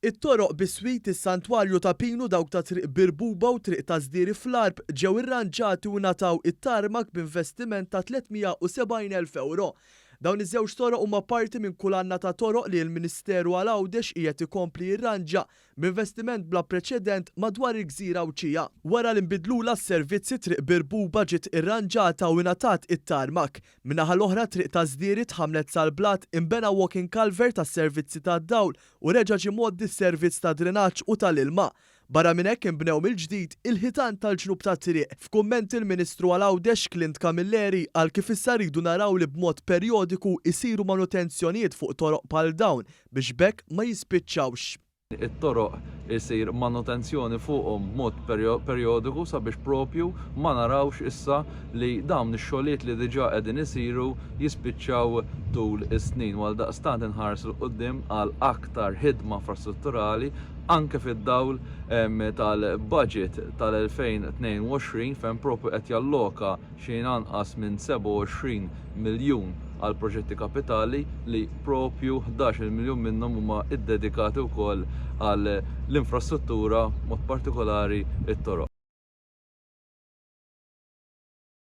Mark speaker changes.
Speaker 1: It-toroq biswit is-Santwarju ta' Pinu, dawk ta' Triq Birbuba u Triq ta' Żdieri fl-Għarb ġew irranġati u ngħataw it-tarmak b'investiment ta' 370,000 ewro. Dawn iż-żewġ toroq huma parti minn kulanna ta' toroq li l-Ministeru għal Għawdex qiegħed ikompli jirranġa b'investiment bla preċedent madwar il-gżira Għawdxija. Wara li nbidlulha s-servizzi Triq Birbuba ġiet irranġata u ingħatat it-tarmak. Min-naħa l-oħra Triq ta' Żdieri tħammlet sal-blat, inbena walking culvert għas-servizzi tad-dawl u reġa' ġie mgħoddi s-servizz tad-drenaġġ u tal-ilma. Barra minn hekk inbnew mill-ġdid il-ħitan tal-ġnub tat-triq. F'kummenti l-Ministru għal Għawdex Clint Camilleri qal kif issa rridu naraw li b'mod perjodiku jsiru manutenzjonijiet fuq toroq bħal dawn biex b'hekk ma jispiċċawx.
Speaker 2: It-toroq isir manutenzjoni fuqhom b'mod perjodiku sabiex propju ma narawx issa li dawn ix-xogħlijiet li diġà qegħdin isiru jispiċċaw tul is-snin u għaldaqstant inħarsu 'l quddiem għal aktar ħidma infrastrutturali anke fid-dawl tal-budget tal-2022 fejn propju qed jalloka xejn anqas minn 27 miljun għal proġetti kapitali li propju 11-il miljun minnhom huma ddedikati wkoll għall-infrastruttura mod partikolari t-toroq.